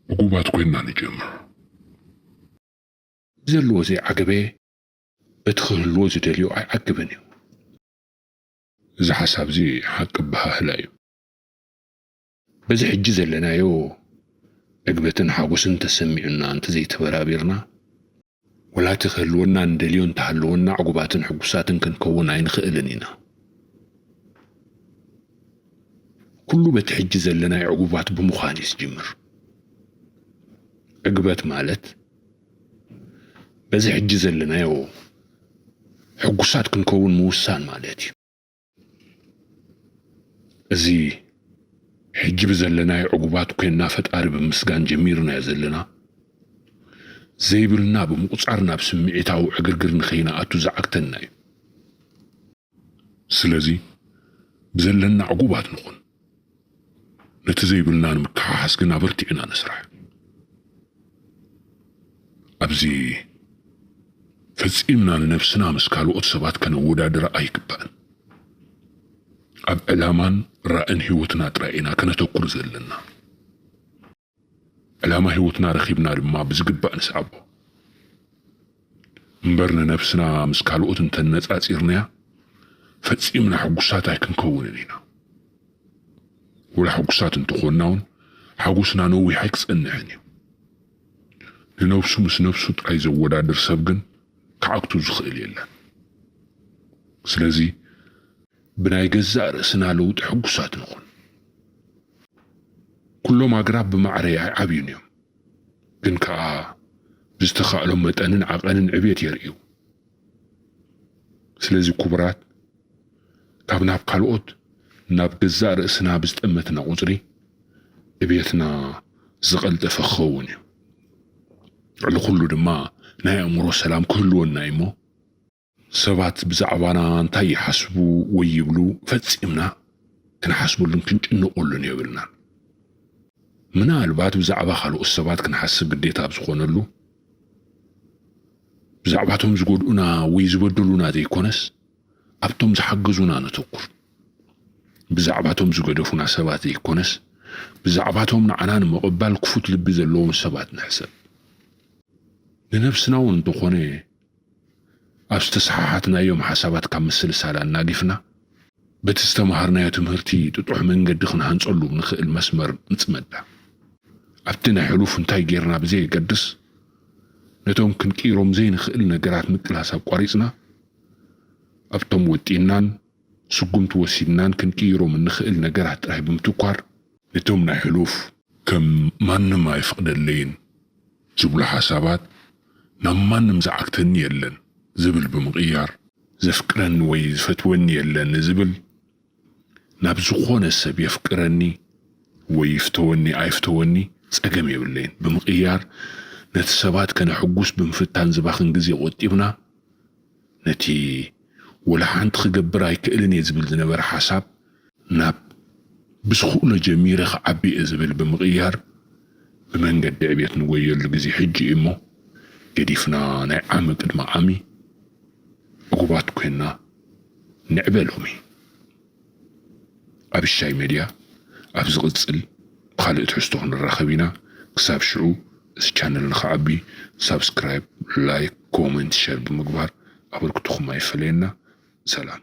ዕጉባት ኮይንና ንጀምር። ብዘለዎ ዘይዓገበ በቲ ክህልዎ ዝደልዮ ኣይዓግብን እዩ። እዚ ሓሳብ እዚ ሓቂ ኣበሃህላ እዩ። በዚ ሕጂ ዘለናዮ ዕግበትን ሓጎስን ተሰሚዑና እንተዘይተበራቢርና፣ ወላ እቲ ክህልወና እንደልዮ እንተሃለወና ዕጉባትን ሕጉሳትን ክንከውን ኣይንኽእልን ኢና። ኩሉ በቲ ሕጂ ዘለናዮ ዕጉባት ብምዃን እዩ ዝጅምር። ዕግበት ማለት በዚ ሕጂ ዘለናዮ ሕጉሳት ክንከውን ምውሳን ማለት እዩ። እዚ ሕጂ ብዘለናዮ ዕጉባት ኮይንና ፈጣሪ ብምስጋን ጀሚርናዮ ዘለና፣ ዘይብልና ብምቁጻር ናብ ስምዒታዊ ዕግርግር ንኸይንኣቱ ዝዓግተና እዩ። ስለዚ ብዘለና ዕጉባት ንኹን። ነቲ ዘይብልና ንምክሓሓስ ግን ኣበርቲዕና ንስራሕ። ኣብዚ ፈጺምና ንነብስና ምስ ካልኦት ሰባት ከነወዳድራ ኣይግባእን። ኣብ ዕላማን ራእን ህይወትና ጥራይ ኢና ከነተኩር ዘለና። ዕላማ ህይወትና ረኺብና ድማ ብዝግባእ ንስዓቦ። እምበር ንነብስና ምስ ካልኦት እንተነጻጺርናያ፣ ፈጺምና ሕጉሳት ኣይክንከውንን ኢና። ወላ ሕጉሳት እንተኾንና እውን፣ ሓጎስና ነዊሕ ኣይክጸንሕን እዩ። ንነብሱ ምስ ነብሱ ጥራይ ዘወዳድር ሰብ ግን ክዓግቱ ዝኽእል የለን። ስለዚ፣ ብናይ ገዛእ ርእስና ለውጢ ሕጉሳት ንኹን። ኩሎም ኣግራብ ብማዕረ ኣይዓብዩን እዮም፣ ግን ከኣ ብዝተኻእሎም መጠንን ዓቐንን ዕብየት የርእዩ። ስለዚ ክቡራት፣ ካብ ናብ ካልኦት ናብ ገዛእ ርእስና ብዝጠመትና ቁጽሪ፣ ዕብየትና ዝቐልጠፈ ክኸውን እዩ። ልዕሊ ኩሉ ድማ ናይ ኣእምሮ ሰላም ክህልወና እዩ እሞ፣ ሰባት ብዛዕባና እንታይ ይሓስቡ ወይ ይብሉ ፈጺምና ክንሓስበሉን ክንጭነቐሉን የብልናን። ምናልባት ብዛዕባ ካልኦት ሰባት ክንሓስብ ግዴታ ኣብ ዝኾነሉ፣ ብዛዕባቶም ዝጎድኡና ወይ ዝበደሉና ዘይኮነስ፣ ኣብቶም ዝሓገዙና ነተኩር። ብዛዕባቶም ዝገደፉና ሰባት ዘይኮነስ፣ ብዛዕባቶም ንዓና ንምቕባል ክፉት ልቢ ዘለዎም ሰባት ንሕሰብ። ንነብስና እውን እንተኾነ፣ ኣብ ዝተሰሓሓትናዮም ሓሳባት ካብ ምስልሳል ኣናጊፍና፣ በቲ ዝተምሃርናዮ ትምህርቲ ጥጡሕ መንገዲ ክንሃንጸሉ ንኽእል መስመር ንጽመዳ። ኣብቲ ናይ ሕሉፍ እንታይ ጌርና ብዘየገድስ፣ ነቶም ክንቅይሮም ዘይንኽእል ነገራት ምቅላስ ኣቋሪጽና፣ ኣብቶም ወጢንናን ስጉምቲ ወሲድናን ክንቅይሮም እንኽእል ነገራት ጥራይ ብምትኳር፣ ነቶም ናይ ሕሉፍ ከም ማንም ኣይፍቕደለይን ዝብሉ ሓሳባት ናብ ማንም ዝዓግተኒ የለን ዝብል ብምቕያር፣ ዘፍቅረኒ ወይ ዝፈትወኒ የለን ዝብል ናብ ዝኾነ ሰብ የፍቅረኒ ወይ ይፍተወኒ ኣይፍተወኒ ጸገም የብለይን ብምቕያር፣ ነቲ ሰባት ከነሕጉስ ብምፍታን ዝባኽን ግዜ ቆጢብና፣ ነቲ ወላ ሓንቲ ክገብር ኣይክእልን እየ ዝብል ዝነበረ ሓሳብ ናብ ብዝኽእሎ ጀሚረ ክዓቢ እየ ዝብል ብምቕያር፣ ብመንገዲ ዕብየት ንጎየሉ ግዜ ሕጂ እዩ እሞ፣ ገዲፍና ናይ ዓሚ ቅድሚ ዓሚ ዕጉባት ኮይንና ንዕበ ሎሚ። ኣቢሻይ ሜድያ ኣብ ዝቕጽል ብኻልእ ትሕዝቶ ክንራኸብ ኢና። ክሳብ ሽዑ፣ እዚ ቻነል ንኽዓቢ ሳብስክራይብ፣ ላይክ፣ ኮመንት፣ ሸር ብምግባር ኣበርክቶኹም ኣይፈለየና። ሰላም።